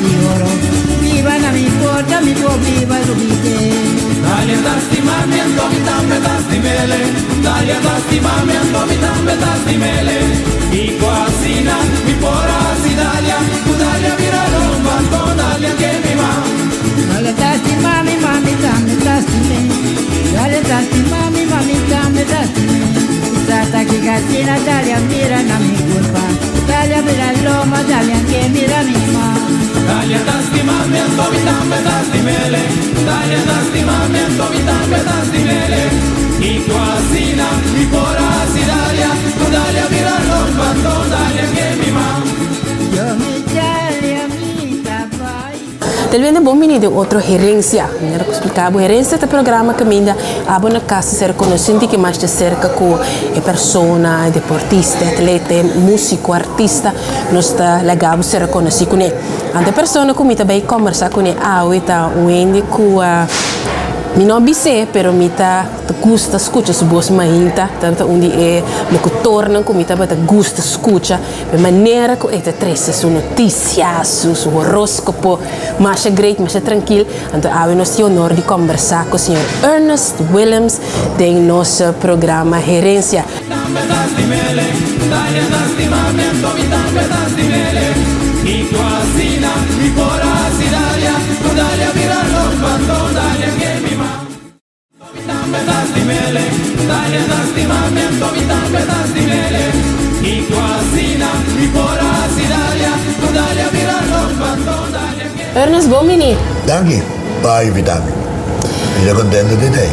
di oro. Biba na mi porta, mi por biba lubid'é. Dalia ta stima mi anto mi tambe ta stim'ele Dalia ta stima mi anto mi tambe ta stim'ele Kiko asina mi por hasi Dalia Ku Dalia bira lomba anto Dalia ke mi ma. Dalia ta stima mi ma mi tambe ta stim'é Dalia ta stima mi ma mi tambe ta stim'é Sa ta kiko asina Dalia mira na mi kurpa Dalia bira lomba Dalia ke mira mi ma. Dalia ta stima mi anto mi tambe ta stim'ele Dalia ta stima mi anto mi tambe ta stim'ele Kiko asina mi por hasi Dalia Ku Dalia bira lomba anto Dalia ke mi ma. Yo mi Dalia mi ta bai. Telvende bon bini den otro Herencia. Manera ku splika bo, Herencia ta programa kaminda abo na kas ta ser konosí un tiki mas di serka ku e persona, e deportista, e atleta, e músiko, artista. Nos ta laga bo ser konosí kuné. Anto e persona ku mi ta bai kòmbersá kuné awe ta un hende ku mi no a bis'é, pero mi ta gusta skucha su bos mainta. Tabata un di e lokutornan ku mi tabata gusta skucha. E manera ku e ta trese su notisia, su su horóskopo, masha great, masha trankil. Anto awe nos tin honor di kòmbersá ku señor Ernest Willems den nos programa Herensia. Ernest, bon bini. Danki pa invita mi. Mi ta contento di ta ei.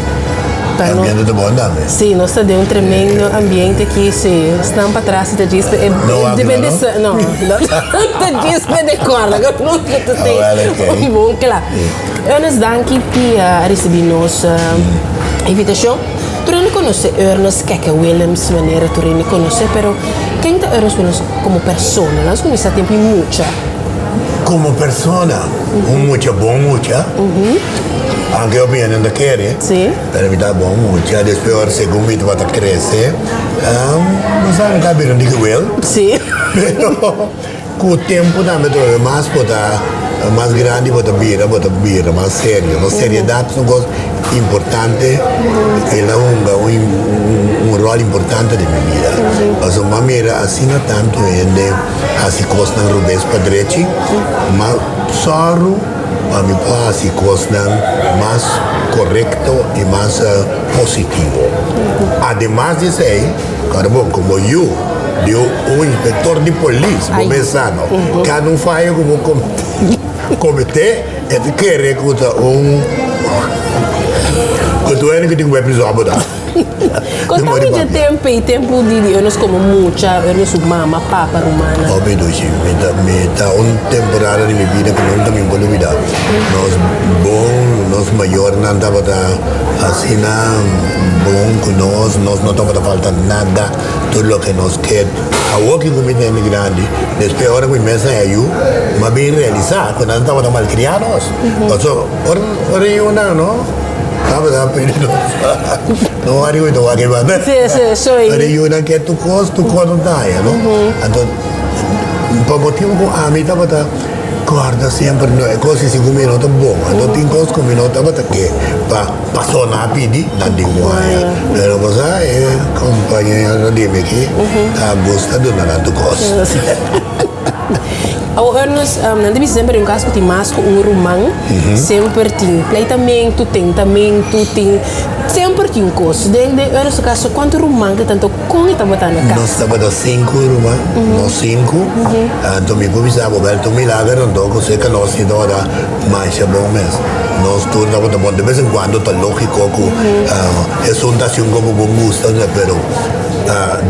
E ambiente ta bon tambe. Si, nos ta den un tremendo ambiente aki. Si, esnan patras ta djis pe. No wak Depende no? No, ta djis pe de corda. Nunca ta tin un bon kla. Ernest danki pi a ricibi nos invitacion. Tur hende conoce Ernest Keke Willems manera tur hende conoce pero ken ta Ernest Willems como persona? Nos cuminsa tempo y mucha. Como persona un mucha bon mucha aunke hopi hende no ta kere pero mi ta bon mucha despues ora segun mi tabata crece bo sa mi ta bira un diki wel pero Ku tempu tambe trobe mas bo ta mas grandi bo ta bira bo ta bira mas serio. No seriedat ta un kos importante el a hunga un ròl importante den mi bida. Pasobra mi a mira asina tantu hende hasi kosnan robes pa drechi, ma sòru pa mi por hasi kosnan mas korekto i mas positivo. Ademas di esei, kòrda bon, komo yu. Di un inspector di polis, bo mesa no. Cada un fayo cu bo comete, e ta kere cu ta un cu tu ene cu tin cu bay prison bo ta. Con ta mi dje tempo ei, tempo di di nos como mucha, nos su mama, papa, rumannan? Hopi dushi, mi ta mi ta un temporada di mi bida cu nunca mi por lubida. Nos bon, nos mayornan tabata asina bon cu nos, nos no tabata falta nada. Tur loke nos ke awor ki ku mi ta hende grandi, despues ora ku mi mes a yu, mi a bin realisá ku nan tabata malkriá nos. Pasobra ora ora e yunan no tabata pidi nos no wak riba no wak riba. Ora e yunan ke tur kos, tur kos nan ta haña no. Anto pa motibu ku ami tabata kòrda semper no e kos si ku mi no ta bon, anto tin kos ku mi no tabata ke pa. Paso nan a pidi, nan tin cu haya. Pero bo sa, e compañero di mi aki ta gusta duna nan tur cos. Awor Ernest, nan ta bisa semper den un cas cu tin mas cu un ruman, semper tin pleitamento, tentamento, tin, semper tin cos. Den den Ernest su caso, cuanto ruman ta tanto con e tabata na cas? Nos tabata cinco ruman, nos cinco. Anto mi por bisa bo, bel ta un milager anto cu cerca nos si tabata Masha bon mes. Nos tur tabata bon. De bes en cuando ta logico cu esun ta haci un como bo gusta, pero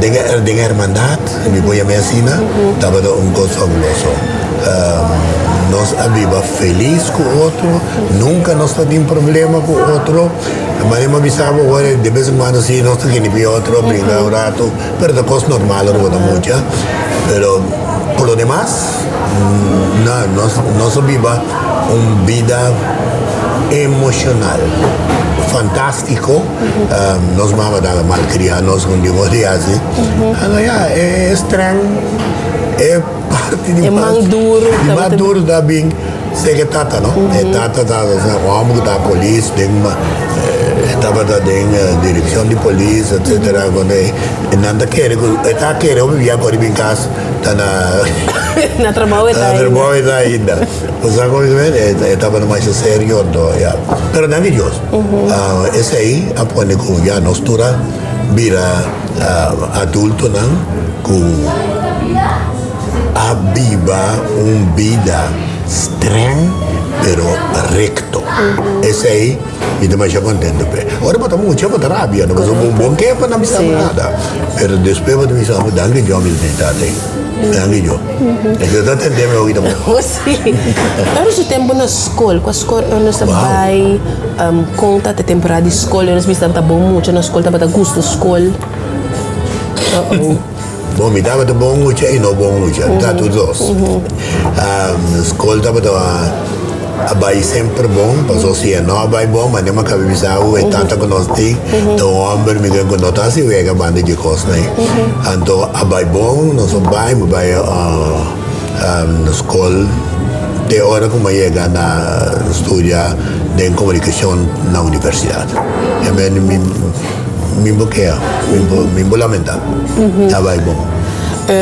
den e den e hermandad, mi por yam'e asina, tabata un cos fabuloso. Nos a biba feliz cu otro, nunca nos ta tin problema cu otro. Manera mi a bisa bo awor, de bes en cuando si nos ta kinipi otro, brinca un rato, pero ta cos normal ora bo ta mucha. Pero por lo demas. No, nos nos a biba un bida emocional fantástico. Nos mama ta malcria nos con di modi asi. Anto ya, e streng, e parti di E mas man duro di mas tabata duro ta bin. Seke tata no, e tata ta un homber ku ta polis den e tabata den direkshon di polis etsetera e nan ta kere ku e ta kere hopi bia ku ora bin kas ta na Na trabou e ta na trabou e ta ainda. Bo sa kon e tabata masha serio anto ya pero danki Dios esei a pone ku ya nos tur a bira adultonan ku a biba un bida streng pero recto. Esey mi ta masha contento p'e. Ora bo ta mucha bo ta rabia no pasobra bo bo ke pa nan bisa bo nada. Pero despues bo ta bisa bo danki Dios mi ta tin tata ey. Danki Dios. Esey ta tende mi hopi ta bon. Si. Ora su tempo na skol, kua skol Ernest a bai? Kon ta te temporada di skol? Ernest bisa tabata bon mucha na skol, tabata gusta skol? Uh-oh. Bon, mi tabata bon mucha i no bon mucha, mi tabata tur dos. Skol tabata a bai semper bon, pasobra si e no a bai bon, mane mi a kaba bisa ku e tata ku nos tin ta un hòmber mi ku no ta hasi wega banda dje kosnan ei. Anto a bai bon, nos a bai, mi bai na skol te ora ku mi a yega na studia den komunikashon na universidat. Mi bo kea, mi bo lamenta. Ta bai bon.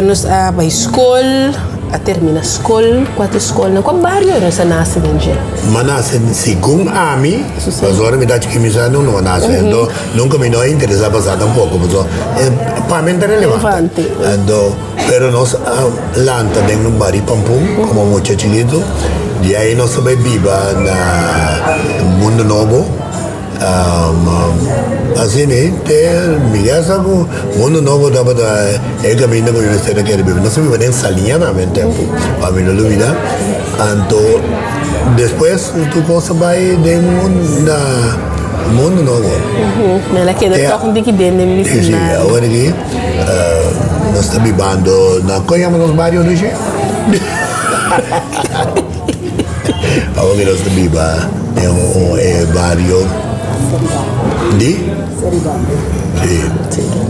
Nos a bai skol, a termina skol. Kua ta e skolnan? Kua bario nos a nase den dje? Mi a nase segun ami, pasobra mi ta chiki mi sa nunca mi a nase. Anto nunca mi no a interesa pa sa tampoco, pasobra pa mi no ta relevante. Anto, pero nos a lanta den un bario Pampun como mucha chikitu. Di ahi nos a bai biba na Mundo Nobo. Asina ei te mi ya sa ku Mundo Nobo tabata e kaminda ku mi mester a kere biba. Nos a biba den Saliña tambe un tempu, pa mi no lubida. Anto despues tur kos a bai den na Mundo Nobo. El a keda tòg un tiki den den bisindario. Si, awor aki nos ta bibando na, kon yama nos bario Lucia? Awor ki nos ta biba den un e bario di? Si,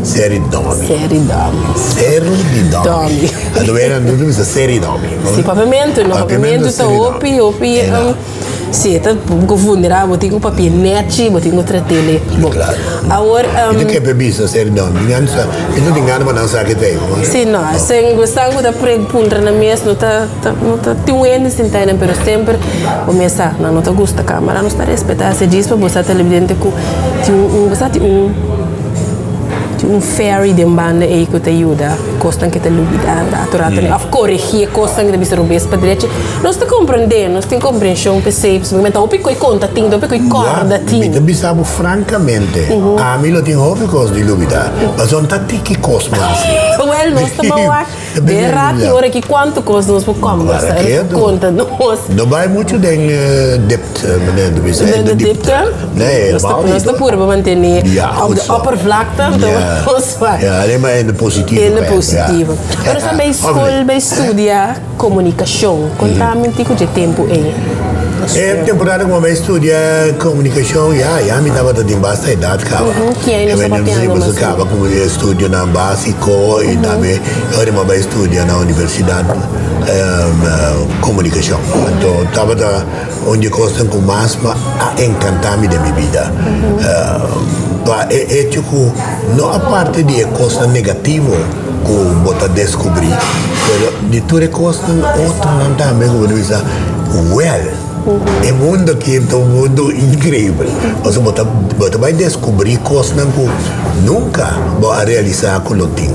Seri Domi. Seri Domi. Seri di Domi. Anto wera nos ta bisa Seri Domi. Si, papiamentu no, papiamentu ta hopi, hopi. Si, e ta poco vulnerabel, bo tin cu papia nechi, bo tin cu trat'el bon. Claro. Awor, Mi ta kepe bisa ser don, mi nan sa, mi no tin gana pa nan sa ke ta ei. Si, no, esei esnan cu ta pre puntra nan mes no ta, no ta tin un hende sinta einan, pero semper bo mes sa, nan no ta gusta camara, nos ta respeta esei djis pa bo sa televidente cu tin un, bo sa tin un. Tin un ferry den banda ei ku ta yuda kosnan ke ta lubidá rato rato of koregí e kosnan ke ta bisa robes pa drechi. Nos ta komprendé, nos tin komprenshon p'esei, pasobra mi ta hopi ku e konta tin, ta hopi ku e kòrda tin. Mi ta bisa bo frankamente, ami lo tin hopi kos di lubidá, pasobra no ta tiki kos mas. Wèl, nos ta bawa den rato i ora aki kuantu kos nos por kòmbersá, nos por konta nos. No bai muchu den depth. Meneer de bisa De diepte? Nee, helemaal niet. Nos ta purba mantene op de oppervlakte. Ja, alleen maar in de positieve. In de positieve. Pero sa bij school, bij studia comunicacion. Conta mi un tico dje tempo ey. E temporada cu mi a bay studia comunicacion, ya, ya mi tabata tin basta edad caba. Ki aña nos ta papiando mas o menos? Caba cu e estudionan basico y tambe ora mi a bay studia na universidad comunicacion. Anto tabata. Un di e kosnan ku mas mi a enkantá mi den mi bida ta e echo ku no aparte di e kosnan negativo ku bo ta deskubrí, pero di tur e kosnan otronan tambe ku bo ta bisa, wèl, e mundu aki ta un mundu inkreibel. Pasobra bo ta bo ta bai deskubrí kosnan ku nunka bo a realisá ku lo tin.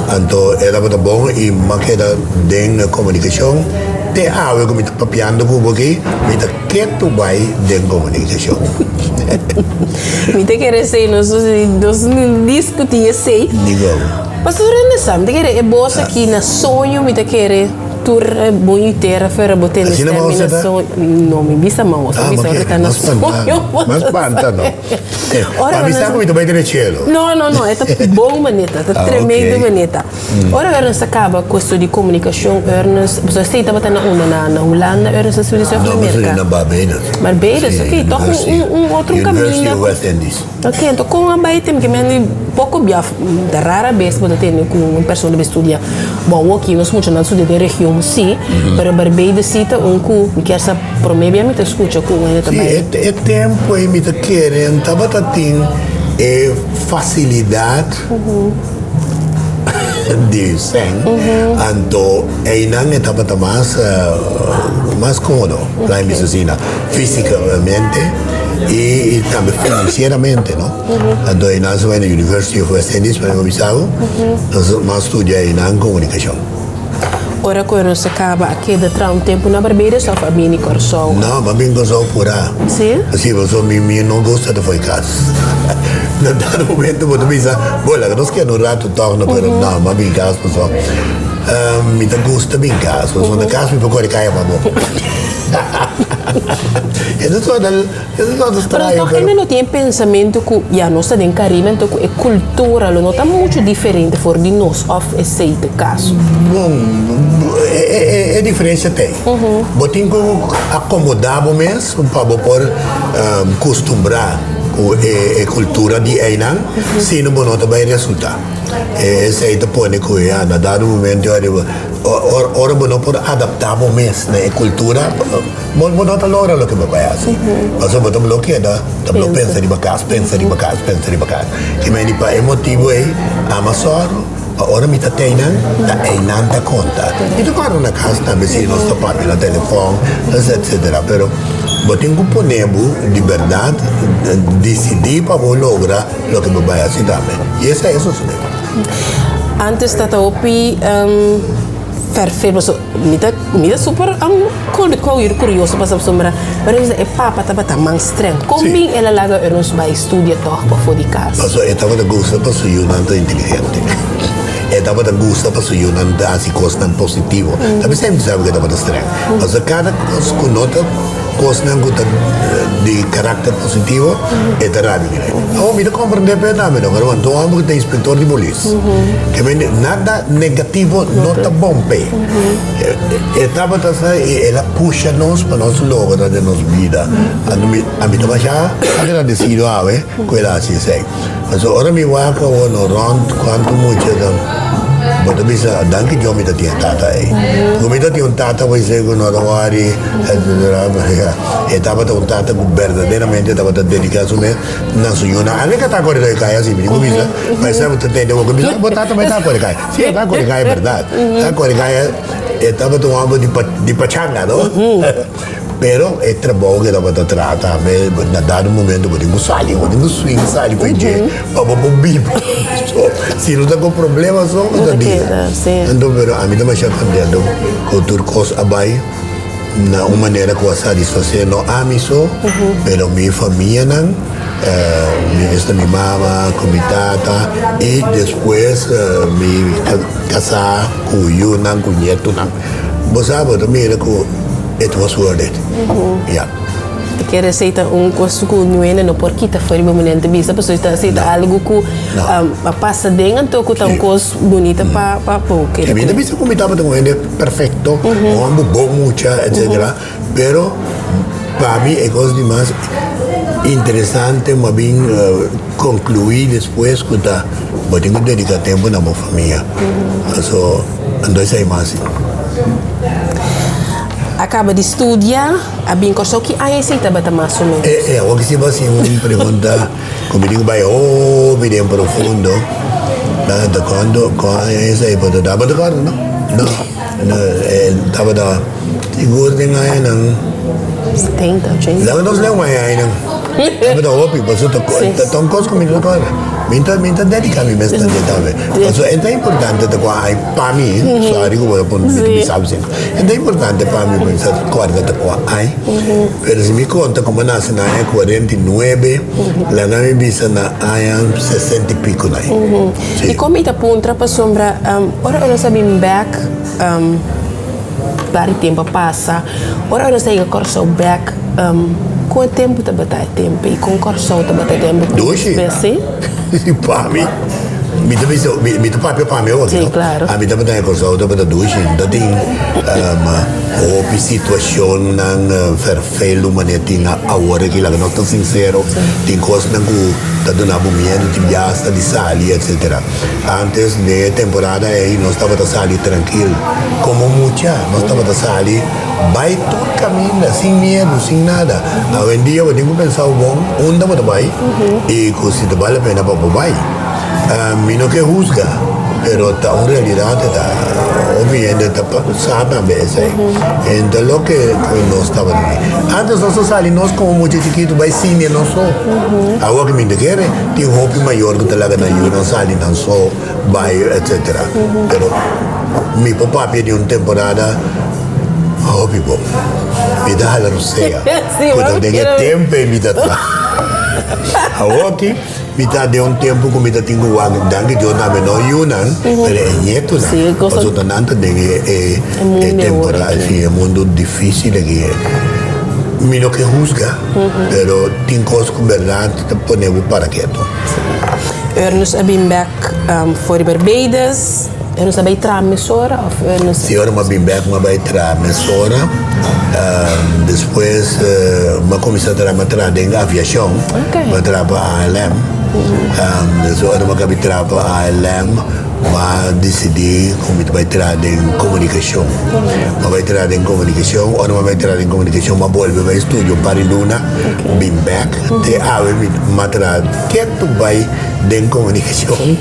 Anto e tabata bon i mi a keda den komunikashon. Te awe ku mi ta papiando ku bo aki, mi ta ketu bai den komunikashon. Mi ta kere esei, nos nos no diskutí esei. Dikon? Pastor René, mi ta kere e bos aki na soño, mi ta kere tur bon yu tera fuera bo tende Asina stem mi maos na ta? soño. No, mi bisa maos, mi bisa ora ta na Mas spanta, soño. mas spanta no. Ora Pa mi nos sa ku mi ta bai den e cielo. No, no, no, e ta bon manera, ta Ah, tremendo ok. manera. Ora Ernest a kaba ku estudio di komunikashon, Ernest, pasobra esei tabata na unda? Na na Hulanda Ernest a studia esei òf na No, mi a studia Merka? na Barbados. Barbados, Sí, ok, tòg un University, un un otro University kaminda. of West Indies. Ok, anto kon a bai tem ke men di. Poko bia, ta rara bes bo ta tende ku un persona bai studia. Bon, awoki nos muchanan studia den region si, pero Barbados si ta un ku mi kier sa prome bia mi ta skucha ku un hende ta bai. Si, e tempu ei mi ta kere N tabata tin e fasilidat di sèn, anto einan e tabata mas mas komodo, laga mi bisa asina, físikamente i tambe finansieramente, no. Anto einan su bai na University of West Indies, pa mi bisa bo, nos a studia einan komunikashon. Ora ku nos a kaba a keda traha un tempu na Barbados òf a bini Kòrsou? No, mi a bini Kòrsou purá. Sí? Sí, pasobra mi mi no gusta ta fo'i kas. Na dado momento bo ta bisa, bo laga nos keda un ratu tòg no, pero no, mi a bini kas pasobra mi ta gusta bini kas, pasobra na kas mi por kore kaya pa bo. E ta sona. Pero tòg hende no tin e pensamentu ku ya nos ta den Karibe anto ku e kultura lo no ta muchu diferente for di nos òf esei ta e kaso? Bon, e diferensia ta ei. Bo tin ku akomodá bo mes pa bo por kustumbrá ku e kultura di einan, sino bo no ta bai resultá. Esei ta pone ku ya na dado momento ora bo no por adaptá bo mes na e kultura, Bo bo no ta logra loke bo bai hasi. Pasobra bo ta blo keda ta blo pensa riba kas, pensa riba kas, pensa riba kas. I meni pa e motibu ei ama sòru pa ora mi ta te einan, ta einan ta konta. Mi ta kòrda na kas tambe si nos ta papia na telefòn, etsetera. Pero bo tin ku pone bo di bèrdat disidí pa bo logra loke bo bai hasi tambe. I esei a sosodé. Antes ta ta hopi Perfect paso mi ta mi ta super curioso pa sa pasobra ora mi sa e papa tabata man streng con bin el a laga Ernst bai studia toch pafo di cas. Paso e tabata gusta pa su yunan ta inteligente e tabata gusta pa su yunan ta haci cosnan positivo ta bisa mi sabi cu e tabata streng paso cada cos cu no ta cosnan cu ta di caracter positivo e ta rabia cu ne awor mi ta comprende pe tambe no pero un homber cu ta inspector di polis. Ke mende nada negativo no ta bon p'e. E tabata sa i el a pusha nos pa nos logra den nos bida. Anto mi ami ta masha agradesido awe ku el a hasi esei. Pasobra ora mi wak awor no rònt kuantu mucha ta bo ta bisa danki Dios mi ta tin e tata ei. Ku mi ta tin un tata ku esei ku no ta wòri etcetera. E tabata un tata ku berdaderamente tabata dediká su mes na su yunan. Ami ka ta kore den kaya si mi tin ku bisa. Ma esei bo ta tende bo ku bisa, bo tata bai ta kore kai. Si, e ta kore kai e bèrdat. Ta kore kai e tabata un hòmber di di pachanga, no? Pero e trabou ku e tabata traha tambe na dado momento bo tin ku sali, bo tin ku swing sali for dje pa bo por biba. So, si no ta ku problema so bo ta disa. Anto pero ami ta masha kontento ku tur kos a bai na un manera ku a satisfasé no ami so, pero mi famianan. Mi mester mi mama ku mi tata i despues mi kasá ku yunan ku nietunan. Bo sa bo ta mira ku it was worth it. Ya. Ta kere esei ta un kos ku nuene no por kita for di bo manera di bisa pasobra ta esei ta algu ku a pasa den anto ku ta un kos bunita pa pa bo kere. Mi ta bisa ku mi tabata un hende perfekto, un hòmber bon mucha etsetera. Pero pa mi e kos di mas interesante m'a bin konkluí despues ku ta bo tin ku dediká tempu na bo famia. So, anto esei mas. A kaba di studia, a bin Kòrsou, ki aña esei tabata mas o ménos? E awor ki si bo hasi un pregunta ku mi tin ku bai hopi den profundo, ta kuantu aña esei por ta da? Bo ta kòrda no? No, no, e tabata. Sigur den añanan. 70, 80. Laga nos leu mai añanan. Tabata hopi, pasobra ta ta un kos ku mi no ta kòrda. Mi ta mi ta dediká mi mes na dje tambe. Pasobra e ta importante ta kua ai pa mi, sòri ku bo ta pon mi ta bisa asina. E ta importante pa mi pa mi sa kòrda ta kua ai. Pero si mi konta ku mi a nase na aña 49, laga mi bisa na aña 60 i piko na ai. I kon mi ta puntra pasobra ora nos a bin bèk. Bari tempu a pasa. Ora nos a yega Kòrsou bèk, kon e tempu tabata e tempu i kon Kòrsou tabata e tempu ku Dushi. Si? Pa mi. Mi ta bisa, mi ta papia pa mi awor, Sí, no? claro. Ami tabata na Kòrsou tabata dushi, no ta tin hopi situashonnan ferfelu manera tin awor aki, laga nos ta sinsero, tin kosnan ku ta duna bo miedu, tin biaha asta di sali etsetera. Antes den e temporada ei nos tabata sali trankil, komo mucha nos tabata sali bai tur kaminda sin miedu, sin nada. Awendia bo tin ku pensa bon unda bo ta bai i ku si ta bal la pena pa bo bai. Mi no ke husga, pero ta un realidat e ta. Hopi hende ta sa tambe esei. Enta loke ku nos tabata di. Antes nos ta sali nos komo mucha chikitu bai sine nos so. Awor ku mi ta kere tin hopi mayor ku ta laga nan yunan sali nan so bai etsetera. Pero mi por papia di un temporada hopi bon. Mi ta hala rosea ku ta den e tempu ei mi ta traha. Awor ki. Mi ta den un tempu ku mi ta tin ku wak danki Dios tambe no yunan, pero e ñetonan. Pasobra nan ta den e temporada, si, e mundu difísil aki. Mi no ke husga, pero tin kos ku bèrdat ta pone bo para ketu. Ernest a bin bèk for di Barbados. Ernest a bai traha mesora of Ernest? Si, ora mi a bin bèk mi a bai traha mesora. Despues mi a kuminsá traha, mi a traha den aviashon. Mi a traha pa ALM. Despues ora mi a kabi traha pa ALM, mi a disidí ku mi ta bai traha den komunikashon. Mi a bai traha den komunikashon, ora mi a bai traha den komunikashon mi a bolbe bai studia un par di luna, bin bèk. Te awe mi a traha ketu bai den komunikashon.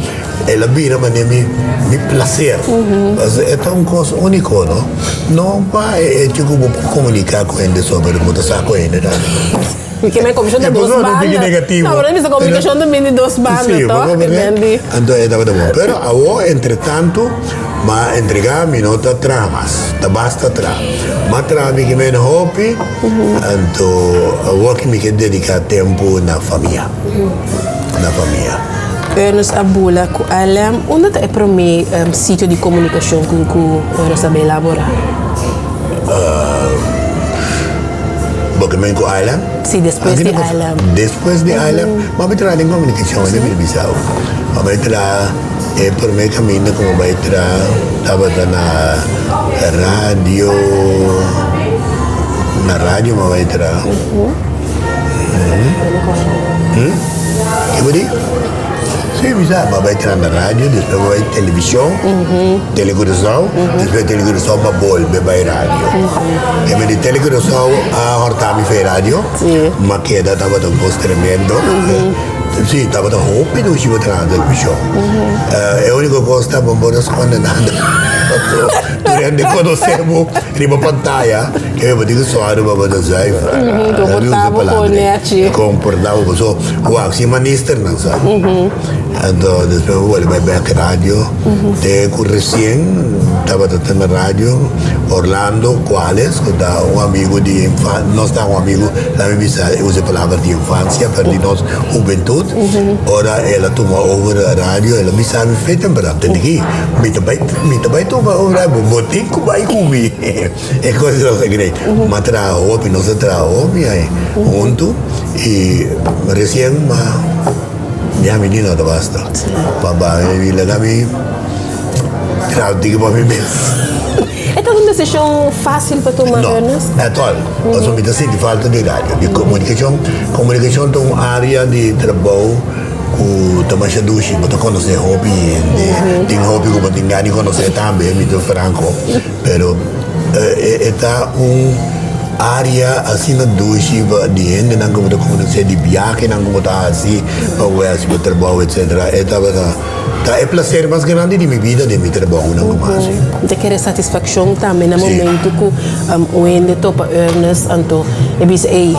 El a bira manera mi mi placer. Pasobra e ta un cos unico, no? No pa e hecho cu bo por comunica cu hende so, pero bo ta sa cu hende tambe. Ke men comunicacion ta dos banda. No, pero mi bisa comunicacion ta bin di dos banda, toch? Ke men di. Anto e tabata bon. Pero awo, entre tanto, m'a entrega, mi no ta traha mas. Ta basta traha. M'a traha mi ke men hopi, anto awo ki mi ke dedica tempo na famia. Na famia. Ernest a bula ku ALM. Unda ta e promé sitio di komunikashon ku ku Ernest a bay laborá? Bo ke men ku ALM? Si, despues di ALM. Despues di ALM? Bo a bay traha den komunikashon, e ta bisa bo. Bo a bay traha e promé kaminda ku bo bay traha tabata na radio, na radio bo a bay traha. Ke bo di? Si, mi sa, bo a bai traha na radio, despues bo a bai televishon, Tele Curaçao, despues Tele Curaçao bo a bolbe bai radio. E men di Tele Curaçao a horta mi for e radio, m'a keda tabata un kos tremendo. Si, tabata hopi dushi bo traha na televishon. E uniko kos ta bo no skonde nada. Tur hende konosé bo riba pantaya. E bo tin ku sòru pa bo ta zuiver. Komportá bo kon nèchi. Komportá bo paso wak si ministernan sa. Anto despues bo bolbe bai bèk radio te ku resien tabata ta na radio Orlando Cuales ku ta un amigu di infansia nos ta un amigu laga mi bisa usa e palabra di infansia pero di nos hubentut ora el a tuma over radio el a bisa mi fe temprano tende ki mi ta bai mi ta bai tuma over radio bo tin ku bai ku mi. E kos nos a grei. M'a traha hopi, nos a traha hopi ai huntu i resien m'a ya mi di no ta basta. Pa bai mi laga mi traha un tiki pa mi mes. E ta un desishon fásil pa tuma, Ernest? No, at all. Pasobra mi ta sinti falta di radio, di komunikashon. Komunikashon ta un área di trabou ku ta masha dushi. Bo ta konosé hopi hende, tin hopi ku bo tin gana di konosé tambe, mi ta franko. Pero e ta un área asina dushi pa di hendenan ku bo ta konosé, di biahenan ku bo ta hasi pa bo hasi bo trabou etsetera. E tabata ta e plaser mas grandi di mi bida den mi trabounan ku mi hasi. Mi ta kere satisfakshon tambe na momentu ku un hende topa Ernest anto e bisa ey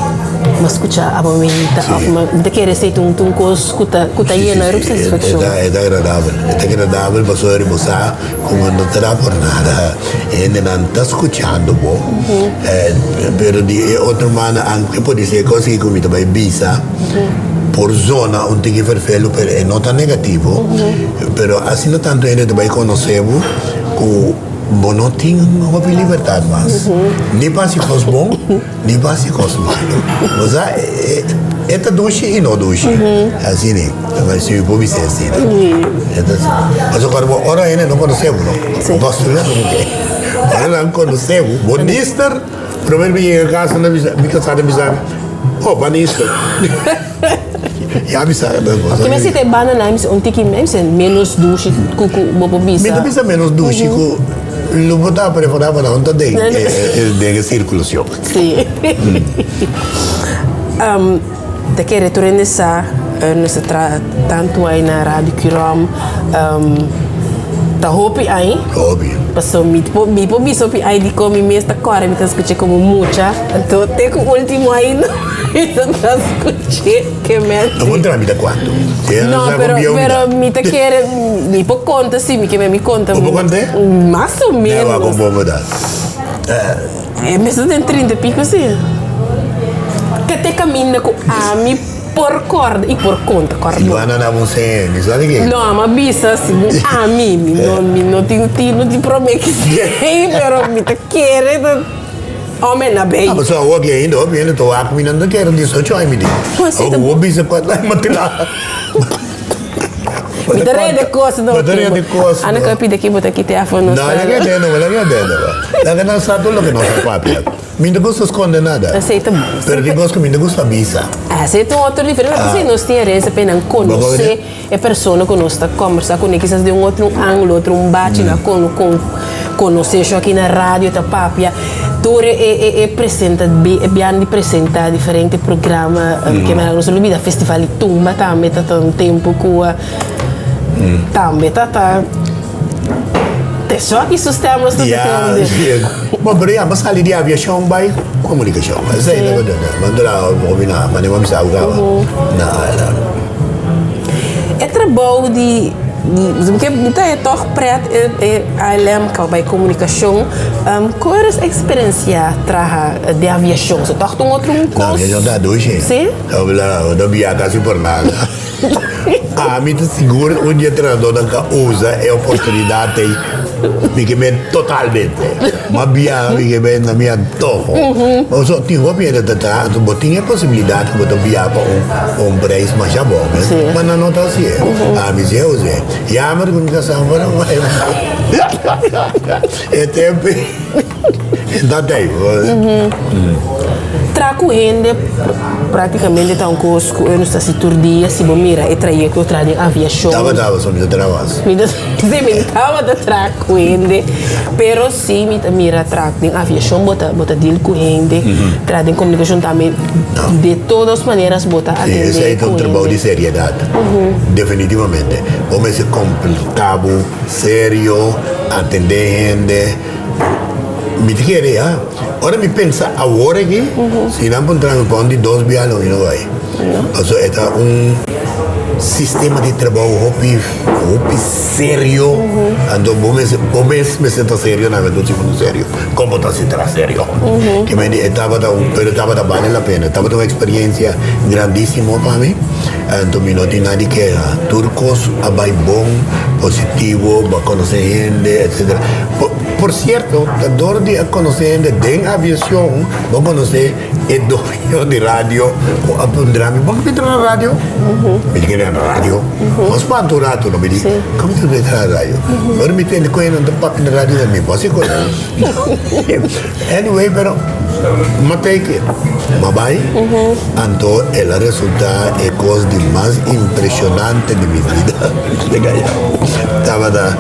mi a skucha abo menta òf mi ta kere esei ta un kos ku ta ku ta yena ruk satisfakshon. E ta agradabel, e ta agradabel pasobra bo sa. Como no ta da por nada, hendenan ta scuchando bo, pero di e otro manda aunke por ser cos cu mi ta bay bisa por zona un tiki vervelu pero e no ta negativo, pero asina tanto hende ta bay conoce bo cu. Bo no tin hopi libertad mas. Ni pa haci cos bon, ni pa haci cos malo. Bo sa, e ta dushi y no dushi. Asina, si mi por bisa asina. E ta asina. Pasobra cuando bo ora hende no conoce bo, no. Bo por studia como ke. Ora nan conoce bo, bo nister, prome mi yega cas nan ta bisa, mi casa ta bisa mi, oh, bo a nister. Ya mi sa dat bo. Ke mester ta e banda nan un tiki menos dushi ku ku bo por bisa? Mi ta bisa menos dushi ku lo bo ta preferá pa nan ta den den e sirkulacion. Si. Ta kere tur hende sa nos ta traha tantu ai na Radio Curom ta hopi ai. Hopi. Paso mi por mi por bisa hopi ai dikon mi mes ta kòrda mi ta skucha komo mucha anto te ku ultimo ai. Ta scuché ke menti. No contra mi ta cuanto. No, pero, pero mi ta kere, mi por conta si, mi ke mi conta. Bo por conté? Mas o menos. Newa con bo verdad. E mester den 30 y pico si. Ke te caminda cu ami por corda y por conta, corda. Silvana na bo se, mi sabi ke. No, ami a bisa segun ami, mi no, mi no tin, no tin prome ki sei, pero mi ta kere ta. Ome na bay. Ah, pasobra awor ki ainda hopi hende ta wak mi nan ta kere 18 aña mi di. Pues si ta. Awor bo bisa kuat aña mi tra. Mi ta rede kos no. Mi ta rede kos. Ana ka pidi ki bo ta kite afo nos. No, laga e dende, laga e dende. Laga nan sa tur loke nos a papia. Mi no ta gusta skonde nada. Esei ta bon. Pero tin kos ku mi no gusta bisa. Esei ta un otro diferente. Pasobra nos tin herensia pa e nan konosé e persona ku nos ta kòmbersá kuné kisas den un otro ángulo, otro un bachi na kon kon konosé sho aki na radio ta papia. Tur e e e presenta e biaha di presentá diferente programa ke manera nos a lubida festival di tumba tambe ta ta un tempu ku tambe ta ta te sho aki su stèm nos ta tende. Ya, bon pero ya bo sali di aviashon bai komunikashon. Esei ta bo hopi na manera bo a bisa bo kaba na. E trabou di ke mi ta e tòg prèt e ALM kaba bai komunikashon kon eres eksperensiá traha den aviashon? So tòg ta un otro un kos? No, aviashon ta dushi. Si? No bia kasi por nada. Ami ta sigur un di e trahadónan ka usa e oportunidat ei mi ke men totalmente. M'a biaha mi ke men na mi antoho. Pasobra tin hopi hende ta traha anto bo tin e posibilidat ku bo ta biaha pa un un prijs masha bon ma nan no ta hasié. Ami si a us'é. Yamer ku mi kasá mi por a bai e tempu ei ta tei. Traha ku hende praktikamente ta un kos ku nos ta hasi tur dia si bo mira e trayekto traha den aviashon. Tabata pasobra mi ta traha mas. Mi ta si mi tabata traha ku hende pero si mi ta mira traha den aviashon bo ta bo ta deal ku hende traha den komunikashon tambe de todos maneras bo ta atende ku hende. Si esei ta un trabou di seriedat definitivamente bo mester komporta bo serio atende hende mi ta kere ya ora mi pensa awor aki si nan puntra mi pa un di dos biaha lo mi no bai pasobra e ta un sistema di trabou hopi hopi serio anto bo mester bo mes mester ta serio nan tur si bo no serio kon bo ta sintra serio ke mende e tabata un pero tabata bale la pena tabata un experiencia grandisimo pa mi anto mi no tin nada di keha tur kos a bai bon positivo bo a konosé hende etcetera por cierto ta dor di a konosé hende den aviacion bo konosé E doño di radio ku a puntra mi, bo ke traha na radio? Mi di, Kende na radio? Bo spanta un ratu no? Mi di, Komo ta bai traha na radio? Ora mi tende ku hende ta papia na radio mi bo si ku Anyway, pero mi a take it. Mi a bai, anto el a resulta e kos di mas impresionante di mi bida. Tabata.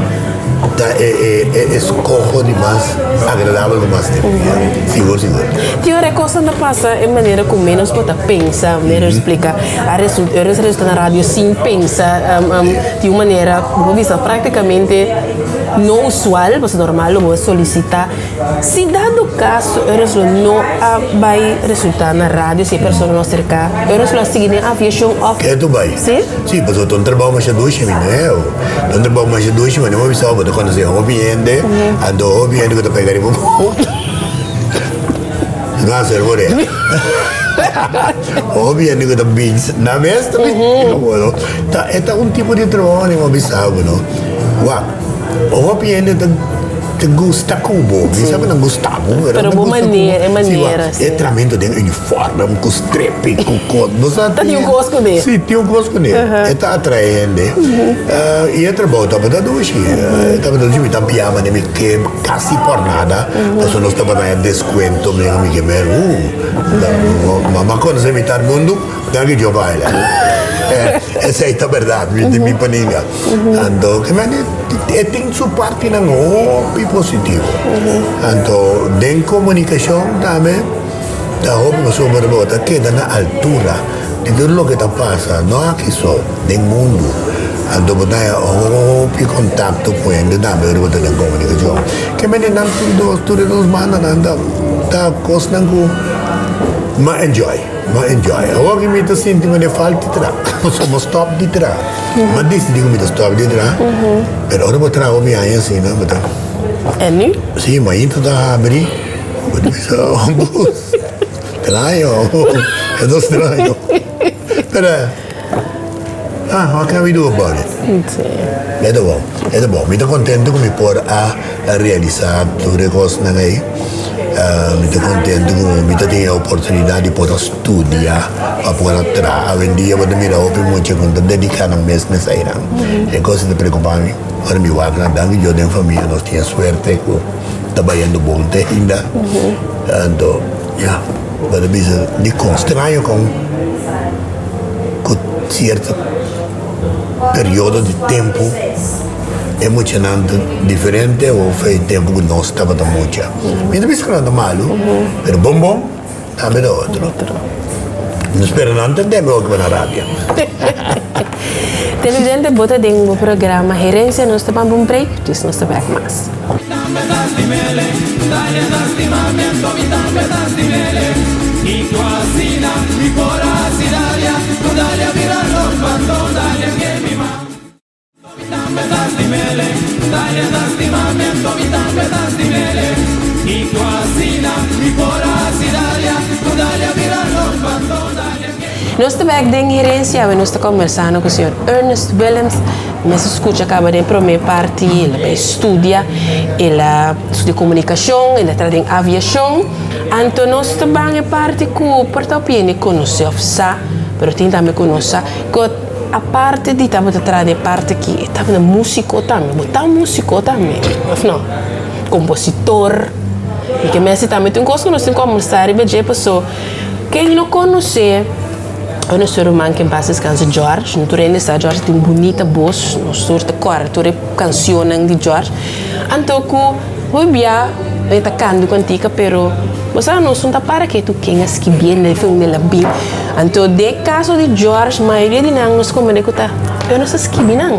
Ta e e eskoho di mas agradabel ku mas tempu, ya. Sigur, sigur. Tin ora e kosnan ta pasa e manera ku ménos bo ta pensa, manera bo splika, a resulta, ora resulta na radio sin pensa, tin un manera bo por bisa práktikamente no usual, pasobra normal lo bo a solisitá. Si dado kaso e lo no a bai resultá na radio, si e persona no a serká, e lo a sigui den aviashon òf. Ke tu bai? Sí. Sí, pasobra ta un trabou masha dushi mi no heo. Ta un trabou masha dushi, ma no bisa bo ta konosé hopi hende, anto hopi hende ku ta pega riba bo. No a hacer por e. Hopi hende ku ta bin na mes ta bin riba bo, no. Ta e ta un tipo di trabou mi no bisa bo, no. Wak, hopi hende ta. ta gusta ku bo. Mi sa ku nan gusta bo, pero Pero nan bo gusta ku bo. manera, e Si, manera, wak, si. e tramento den uniform, ku strepi, ku kos. Bo sa Ta tin un kos kuné. Si, tin un kos kuné. E ta atrae hende. I e trabou tabata dushi. E tabata dushi, mi ta biaha manera mi ke kasi por nada, pasobra nos tabata haña deskuento, mi mi ke mer, Mama konosé mitar mundu, danki Dios pa ela. Esei ta bèrdat, mi tin mi paninga. Anto, ke men e tin su partinan hopi positivo. Anto, den komunikashon tambe ta hopi pasobra bo ta keda na altura di tur loke ta pasa, no aki so, den mundu. Anto bo ta haña hopi kontakto ku hende tambe ora bo ta den komunikashon. Ke men nan tur dos, tur e dos bandanan ta ta kosnan ku m'a enjoy, m'a enjoy. Awor ku mi ta sinti manera falta di traha, pasobra bo stòp di traha. M'a disidí ku mi ta stòp di traha, pero ora bo traha hopi aña asina, bo ta. En nu? Sí, mainta ta habri, bo ta bisa, oh, bus, straño, e ta straño. Pero. Ah, what can we do about it? Sí. E ta bon, e ta bon. Mi ta contento cu mi por a realisa tur e cosnan ey. Mi ta contento cu mi ta tin e oportunidad di por a studia pa por a traha. Awendia bo ta mira hopi mucha cu no ta dedica nan mes na eseinan. E cos ta preocupa mi. Ora mi wak nan, danki Dios den famia nos tin e suerte cu ta bayendo bon te ainda. Anto, ya, bo ta bisa dicon straño con. Ku sierto periodo di tempu e muchanan ta diferente of e tempu ku nos tabata mucha. Mi ta bisa ku nan ta malu, pero bon bon tambe ta otro. No spera nan ta tende oki pa nan rabia. Televidente bo ta den bo programa Herencia nos ta ban pa un break, dus nos ta bek mas. Nos ta bek den Herencia awe nos ta kombersando ku señor Ernest Willems. Mes a skucha kaba den promé parti, el a bai studia, el a studia komunikashon, el a traha den aviashon. Anto nos ta ban e parti ku por ta hopi hende konosé òf sa, pero tin tambe ku no sa, ku aparte di tabata traha den e parti aki, e tabata músiko tambe. Bo ta músiko tambe, òf no? Kompositor. Mi ke mester tambe tin un kos ku nos tin kòmbersá riba dje, paso ken no konosé. Ora nos tur ruman ken pas descansa George, no tur hende sa George tin bunita bos, nos tur ta kòrda tur e kansionnan di George. Anto ku hopi bia e ta kanta kantika pero bo sa nos no ta para ketu ken a skibié na e unda el a bin. Anto den e kaso di George mayoria di nan nos komprende ku ta e nos a skibi nan.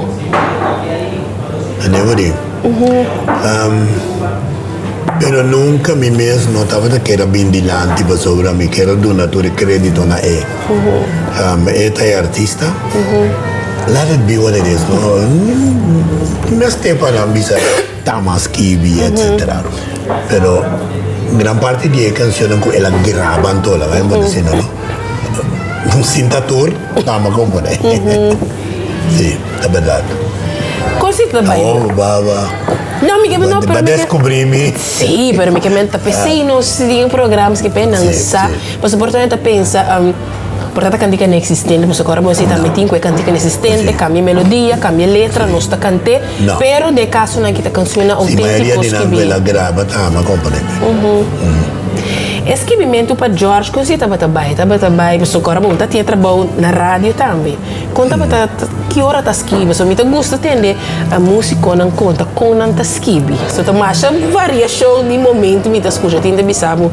Ane bo di. Pero nunca mi mes no tabata kier a bin dilanti pasobra mi kier a duna tur e credito na e. E ta e artista. Let it be what it is. No mester pa nan bisa ta mas skibi etcetera. Pero gran parti di e cancionnan cu el a graba anto la bo ta asina no. Sinta tur ta ama compone. Si, ta berdad. Con si ta bai? Oh, ba ba. No, mi ke no, pero Ba mi ke descubri mi. Sí, pero mi ke men ta pesey nos tin programas ke pe nan Sí, sa. sí. Pasobra por ta pensa, por ta cantica no existente, pasobra ora bo si tambe tin cu e cantica no existente, Sí. cambia melodia, cambia letra, nos ta cant'é. No. Pero den e casonan ki ta cancionnan Si, mayoria autentico di nan skibi. cu el a graba ta ama componente. E skibimentu pa George kon si tabata bai? Tabata bai pasobra ora bo ta tin e trabou na radio tambe. Kon tabata ki ora ta skibi? Pasobra mi ta gusta tende musikonan konta kon nan ta skibi. So ta masha variashon di momento mi ta skucha. Tin ta bisa bo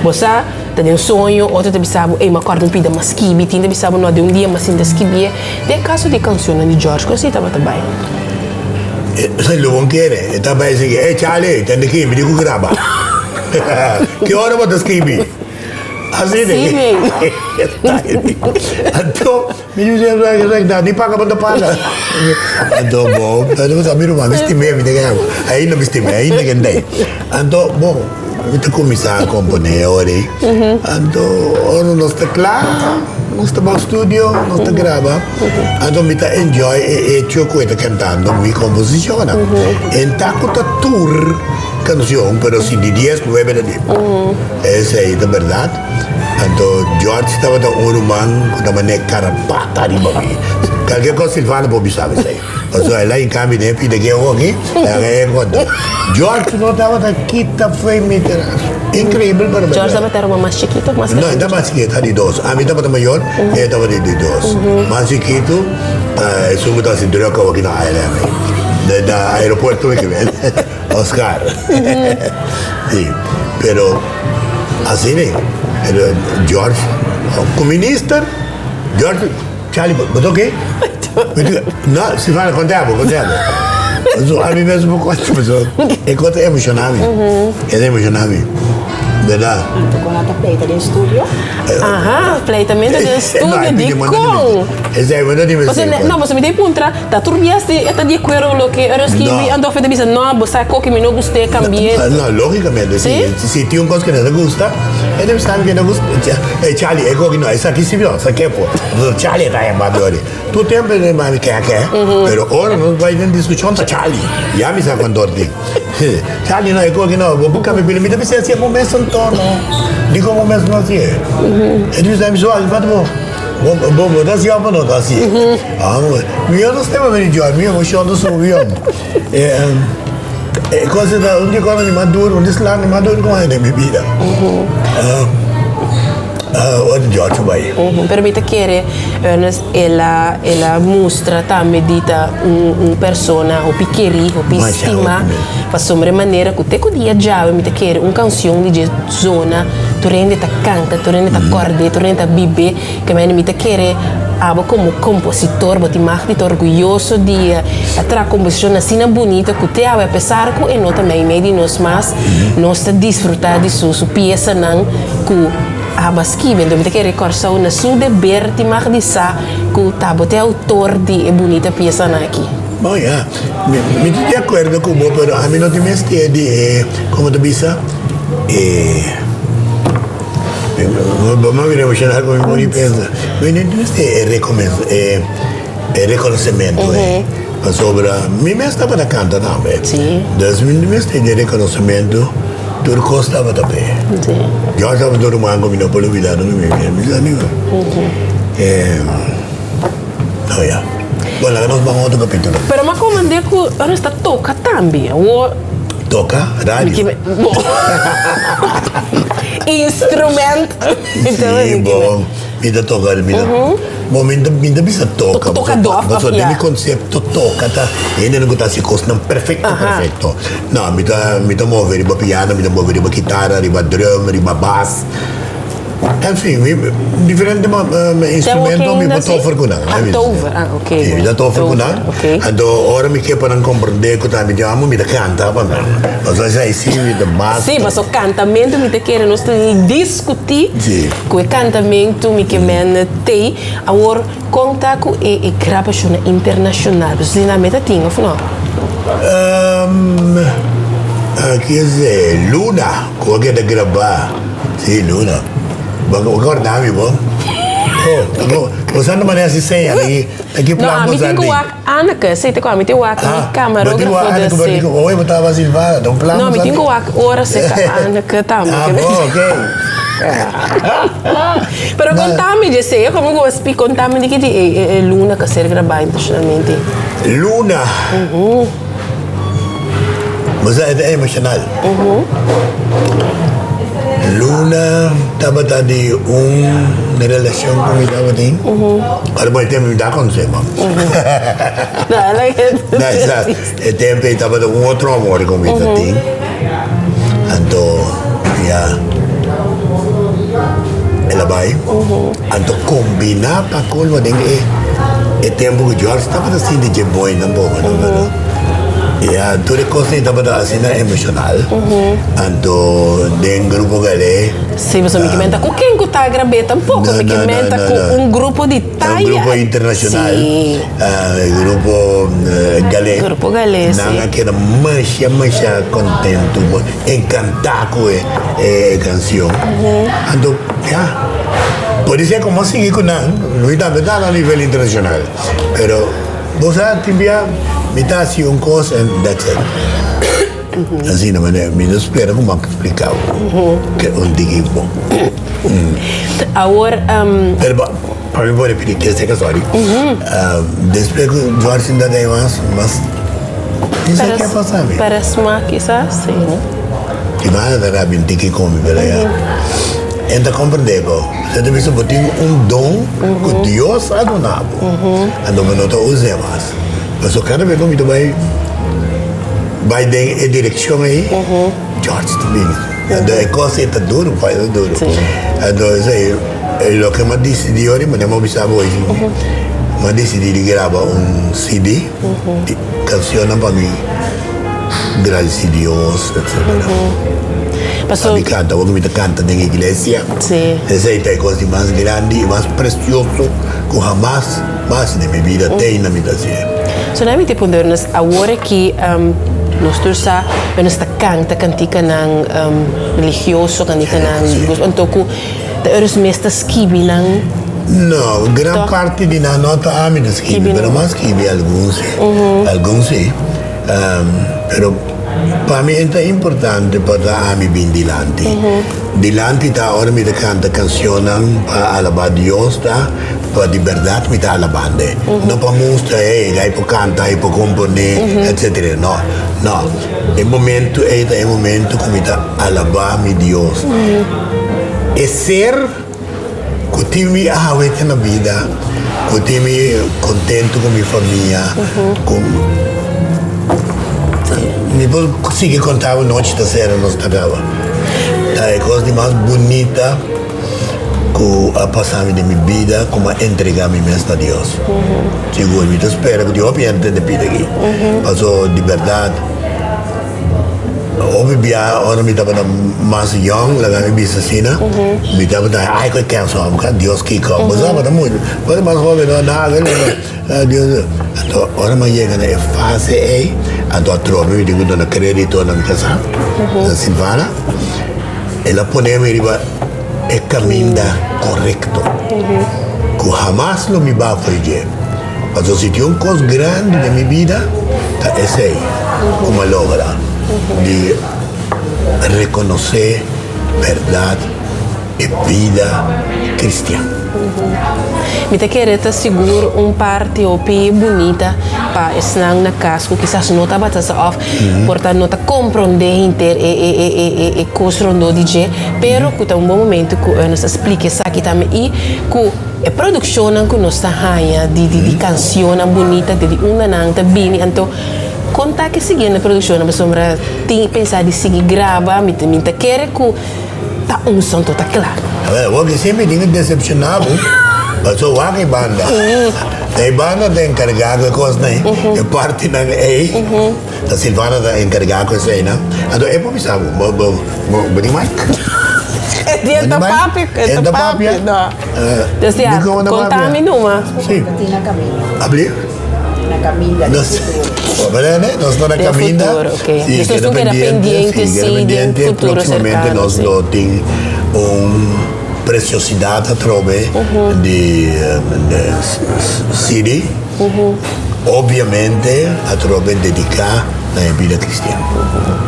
bo sa ta den soño, otro ta bisa bo ey mi a kòrda un pida mi a skibi, tin ta bisa bo no den un dia mi a sinta skibié. Den kaso di kanshonnan di George kon si tabata bai? Esei lo bon kere. E ta bai sigui, Ey Charlie, tende aki, mi di ku graba. Ki ora bo ta skibi? Asina. Sí, mi. Anto, mi di si, da, ni paga bo ta paga. Anto, bo, mi sa mi ruman, mi stim'é, mi ta kere, ainda mi stim'é, ainda kende. Anto, bo. Mi ta kuminsá komponé ora ei. Anto ora nos ta kla, nos ta bai studio, nos ta graba. Anto mi ta enjoy e hecho ku e ta kantando mi komposishonnan. En ta ku ta tur kanshon, pero si di dies, nuebe ta di mi. Esei ta bèrdat. Anto George tabata un ruman ku ta manera karapata riba mi. Kalke kos Silvano por bisa mi esei. Pasobra el a hinka mi den e pida ke hoki, el a e konta. George no tabata kita fo'i mi tras. Increibel pero berdad. George tabata ruman mas chikitu of mas grandi? No, e ta mas chikitu, e ta di dos. Ami tabata mayor, e tabata di dos. Mas chikitu ta esun ku ta hasi druk awoki na ILM ei. Na aeropuerto mi ke bini. Oscar. Si, pero asina ei. Pero George, ku minister, George. Charlie, bo ta oké? No, Silvana, konta bo, konta bo. So, ami mes bo konta, pasobra e kos ta emoshoná mi. E ta emoshoná mi. Bèrdat. Anto kon a ta pleita den studio? Aha, pleitamento den studio, dikon? Esei, bo no tin mester Pasobra, no, pasobra mi ta e puntra, ta tur bias di e ta di akuerdo ku loke ora skibi, anto afe ta bisa, no, bo sa koke mi no gust'é, kambi'é. No, lógikamente, si. Si tin un kos ku no ta gusta, e ta bisa mi ku no gusta. E Charlie, e koki no, esaki si no, sa ke por. Pasobra Charlie ta yama mi ori. Tur tempu e ta yama mi kè kè, pero ora nos bai den diskushon ta Charlie. Ya mi sa kuantu ora tin. Charlie no, e koki no, bo por kambia pila. Mi ta bisa hasié bo mes anto no. Dikon bo mes no hasié? E ta bisa mi so hasi fati bo. Bo bo ta hasié òf bo no ta hasié? Mi yo no stema mi di Joy, mi emoshon ta subi homber. E cosa ta un di cosa di mas duro, un di sla di mas duro ku den mi bida. Ora di George bai. Pero mi ta kere Ernest el a el a mustra tambe di ta un un persona hopi kerí, hopi stimá pasobra e manera ku te ku dia djawe mi ta kere un kanshon di dje zona tur hende ta kanta, tur hende ta kòrd'é, tur hende ta bib'é. Ke mende mi ta kere abo komo kompositor bo tin mag di ta orguyoso di a traha komposishon asina bunita ku te awe apesar ku e no ta meimei di nos mas nos ta disfruta di su su piesanan ku abo a skibi. Enton mi ta kere Kòrsou na su deber tin mag di sa ku ta bo ta e outor di e bunita piesanan aki. Bon ya, mi ta di akuerdo ku bo pero ami no tin mester di e komo ta bisa e. Bo mami emocional pa mi por pensa. Mi no tin e recomensa e e reconocimento ei. Pasobra mi mes tabata canta tambe. Dus mi no mester di reconocimento tur cos tabata p'e. Dios tabata un ruman cu mi no por olbida nunca mi vida. Mi sa niu. No ya. Bon laga nos ban otro capitulo. Pero mi a comende cu ora nos ta toca tambe. Awor. Toca radio. Bo. Instrument. Si bo. Mi ta toca mi ta bo mi ta mi ta bisa toca. Toca dof of ya. Den mi concepto toca ta hendenan cu ta haci cosnan perfecto perfecto. No mi ta mi ta move riba piano mi ta move riba kitara riba drum riba bas. En fin, mi diferente instrumento mi por tofer ku nan. Ah, tover, ah, ok. Sí, mi ta tofer ku nan. Anto ora mi ke pa nan komprendé ku ta mi tin amo, mi ta kanta pa nan. Pasobra esei sí mi ta mas. Sí, pasobra kantamentu mi ta kere nos ta diskutí ku e kantamentu mi ke men tei. Awor, kon ta ku e grabashonnan internashonal? Pasobra esei tambe ta tin, òf no? Aki esei, Luna, ku a keda grabá. Sí, Luna. Bo bo korda mi bo. Oh, bo bo sa no manera si seña di di ki No, plan ami bo sa tin ku di. wak Anneke, sí, te ku ami tin wak mi Ah, bo tin kamarógrafo wak de Anneke, bo si. di ku oye bo tabata Silvana, ta un plan No, bo mi sa tin di. ku wak ora si ka Anneke tambe. Ah, bo, ok. Pero konta mi dje sea, komo ku bo spi konta mi di ki di e e e Luna ka ser grabá internacionalmente. Luna. Bo sa e ta emocional. Luna tabata di un relacion cu mi tabatin. Ora bo e tempo mi ta conoce bo. E tempo ei tabata un otro amor cu mi tatin. Anto ya el a bay. Anto combina pa colmo den e tempo cu George tabata sinti dje boy tampoco no. Ya, tur e kosnan tabata asina emoshonal. Anto den Grupo Galé. Sí, pasobra mi ke menta ku ken ku ta grab'é tampoko. Mi ke menta ku un grupo di taya. Un grupo internashonal. Sí. Grupo Galé. Grupo Galé, sí. Nan a keda masha, masha kontentu, enkantá ku e kanshon. Anto, ya, podisé ku mi a sigui ku nan, mi tambe ta na nivel internashonal, pero. Bo sa tin bia mi ta haci un cos and that's it. Asina manera mi no spera cu mi a explica bo ke un diki bon. Awor. Pero bo pa mi por repiti te seca sorry. Despues cu George sinta den mas mas mi sa ke a pasa mi. Para sma kisas si. Ki banda ta rabia un tiki cu mi pero ya. En ta comprende bo. Bo ta bisa bo tin un don cu Dios a duna bo. Anto bo no ta us'é mas. Pasobra kada bes ku mi ta bai bai den e direkshon ei, George ta bini. Anto e kos ei ta duru, pai, ta duru. Anto esei loke mi a disidí ora, mi a bisa bo hoy, mi a disidí di graba un CD di kanshonnan pa mi gradisí Dios, etcetera. Pa mi kanta, awor ku mi ta kanta den iglesia, esei ta e kos di mas grandi i mas presioso ku hamas mas den mi bida te ainda mi ta hasié. So nan mi ta puntra nos awor aki nos tur sa ku nos ta kanta kantikanan religioso, kantikanan anto ku ta eros mes ta skibi nan? No, gran parti di nan no ta ami ta skibi, pero mi a skibi algun si, algun si. Pero pa mi e ta importante pa ta ami bin dilanti. Dilanti ta ora mi ta kanta kanshonnan pa alabá Dios ta pa di bèrdat mi ta alaband'e. No pa mustra hey ai por kanta, ai por komponé etsetera. No, no. E momentu ei ta e momentu ku mi ta alabá mi Dios. E ser. Ku tin mi awe te na bida, ku tin mi kontentu ku mi famia, ku mi por sigui konta bo nochi ta sera nos ta kaba. Ta e kos di mas bunita ku a pasa mi den mi bida ku mi a entrega mi mes na Dios. Sigur mi ta spera ku tin hopi hende ta pidi aki, paso di bèrdat. Hopi bia ora mi tabata mas yong, laga mi bisa asina, mi tabata ai ku e kèns hòm ka Dios kiko. Bo sa bo ta muchu, bo ta mas hoben no nada Dios. Anto ora mi a yega na e fase ei, anto atrobe mi tin ku duna kredito na mi kasá, na Silvana, el a pone mi riba e kaminda korekto, ku hamas lo mi bafo di dje. Pasobra si tin un kos grandi den mi bida ta esei ku mi a logra di rekonosé bèrdat e bida kristian. Mi ta kere ta sigur un parti hopi bunita pa esnan na kas ku kisas no tabata sa òf por ta no ta komprondé henter e kos rondó di dje, pero ku ta un bon momento ku nos ta splika esaki tambe i ku. E produccionnan cu nos ta haña di di di cancionnan bunita di di unda nan ta bini anto con ta ke siguiendo e produccionnan pasobra tin pensa di sigui graba mi ta mi ta kere cu ta un son to ta cla. A ver, wak siempre tin ke decepciona bo, paso wak e banda. E banda ta encarga cu e cosnan ei, e partinan ei, ta Silvana ta encarga cu eseinan. Anto e por bisa bo, bo bo bo tin mic? E dia ta papia, e ta papia, no. Dus ja, konta mi numa. Sí. Na kaminda. Abli? Na kaminda, den futuro. Bene, nos ta na kaminda. Den futuro, ok. Sí, Dus nos keda tin keda pendiente, pendiente, sí, keda sí, den pendiente. futuro Próximamente serkano, nos sí. lo tin un preciosidad atrobe di CD. Obviamente atrobe dedica na e bida cristian.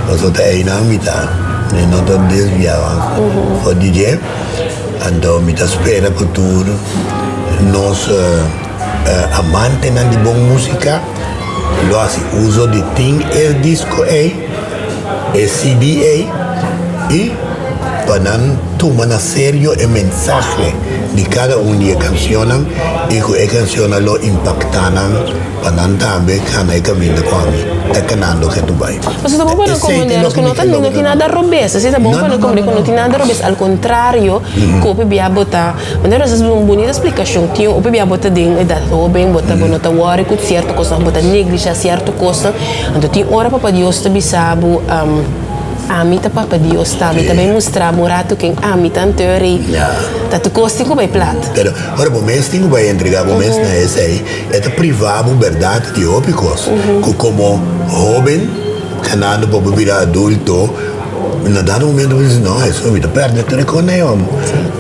Pasobra ta einan mi ta, mi no ta desvia for di dje. Anto mi ta spera ku tur nos amantenan di bon músika lo hasi uso di tin e disko ei, e CD ei i. pa nan tuma na serio e mensahe di kada un di e kanshonnan i ku e kanshonnan lo impaktá nan pa nan tambe kana e kaminda ku ami ta kanando ke Dubai. Pasobra ta bon pa nan komprendé ku no ta no tin nada robes. Esei ta bon pa nan komprendé ku no tin nada robes. Al kontrario, ku hopi bia bo ta, manera nos a un bunita splikashon tin, hopi bia bo ta den edat hoben, bo ta bo no ta wòri ku sierto kosnan, bo ta neglishá sierto kosnan. Anto tin ora Papa Dios ta bisa bo, Ami ta Papa Dios ta, mi ta bai mustra bo un ratu ken ami ta anto rei. Ta tur kos tin ku bai plat. Pero ora bo mes tin ku bai entrega bo mes na esei, e ta priva bo bèrdat di hopi kos ku komo hóben kanando pa bo bira adulto, na dado momento bo bisa, no, eso mi ta pèrdè tur e kos na e hòmber.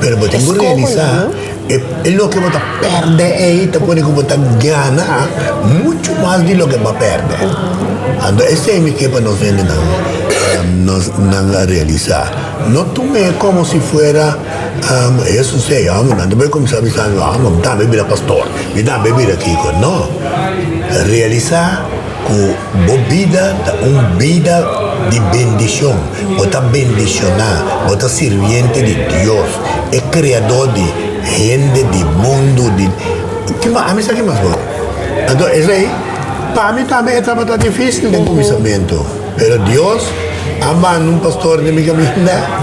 Pero bo tin ku realisá e loke bo ta pèrdè ei ta pone ku bo ta gana muchu mas di loke bo a pèrdè. Anto esei mi ke pa nos hendenan nos nan a realisá. No tum'é komo si fuera Hesus ei, amo, nan ta bai kuminsá bisa mi, amo, mi tambe bira pastor, mi tambe bira kiko. No. Realisá ku bo bida ta un bida di bendishon. Bo ta bendishoná, bo ta sirbiente di Dios, e Kreadó di hende, di mundu, di ki mas, ami sa ki mas bo. Anto esei, pa mi tambe e tabata difísil den kuminsamentu, pero Dios a manda un pastor den mi kaminda.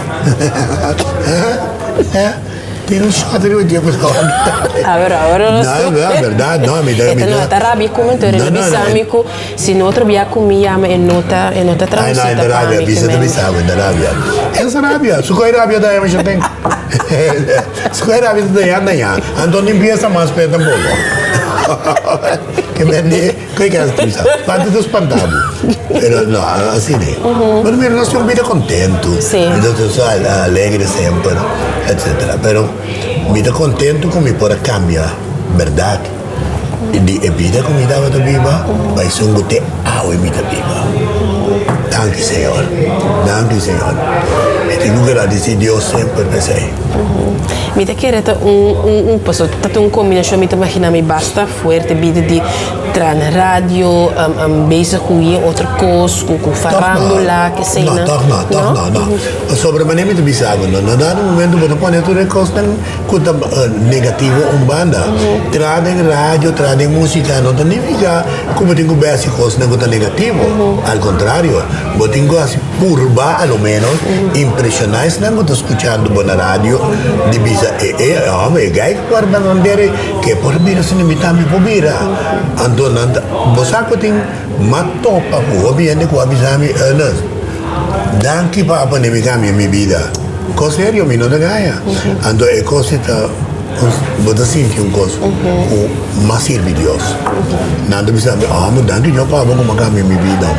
Tin un shot riba dje ku Awor, awor No, no, berdad, no, mi ta, mi ta. E ta rabia ku mi, enton e bisa mi ku si no otro bia ku mi yama e no ta, e no ta Ay, no, e ta rabia, bisa ta bisa bo, e ta rabia. E ta rabia, su koi rabia ta mi ten. Su koi rabia ta daña, daña. Anto no empieza mas pe tampoco. Ke men di, koi ke ta bisa? Parti ta spanta bo. Pero no, asina ne. Pero mira, nos tin un bida contento. Mi ta alegre semper, etcetera. Pero mi ta contento ku mi por a cambia, berdad. Di e bida ku mi tabata biba pa esun ku te awe mi ta biba. Danki Señor, danki Señor. Mi tin ku gradisí Dios semper pa esei. Mi ta kere ta un un un paso ta ta un kombinashon mi ta imaginá mi basta fuerte bida di traha na radio bezig ku yen otro kos ku ku farándula keseinan. No, tòg no, tòg no, no. Pasobra manera mi ta bisa bo no, na dado momento bo ta pone tur e kosnan Ku ta negativo un banda. Traha den radio, traha den músika no ta nifiká ku bo tin ku bai hasi kosnan ku ta negativo. Al kontrario, bo tin ku hasi purba a lo ménos impreshoná esnan ku ta skuchando bo na radio di bisa e e hòmber e gai ku warda nan dere ke por bira asina mi tambe por bira. Anto nan ta bo sa ku tin mas topa ku hopi hende ku a bisa mi Ernest danki pa a pone mi kambia mi bida. Kos serio mi no ta gaña. Anto e kos ei ta bo ta sinti un kos ku mas sirbi Dios. Nan ta bisa mi, amo danki Dios pa abo ku bo a kambia mi bida.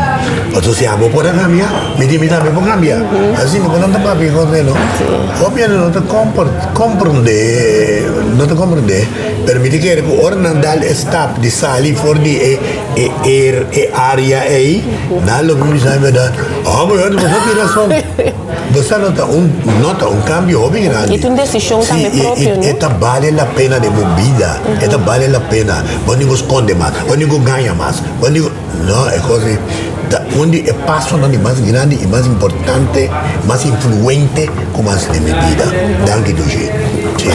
Pasobra si abo por a kambia, mi di mi tambe por kambia. Asina bo nan ta papia e kos ei no. Hopi hende no ta komprondé, no ta komprondé, pero mi ta kere ku ora nan dal e stap di sali for di e e area ei, nan lo bin bisa mi bèrdat, amo bo tin rason. Bo sa no ta un no ta un cambio hopi grandi. E ta un decision tambe propio, no? Si, e ta bale la pena den bo bida. E ta bale la pena. Bo no tin cu sconde mas, bo no tin cu gaña mas, bo no tin cu, no, e cos ei ta un di e pasonan di mas grandi y mas importante, mas influente cu mas den mi bida. Danki Dushi. Si.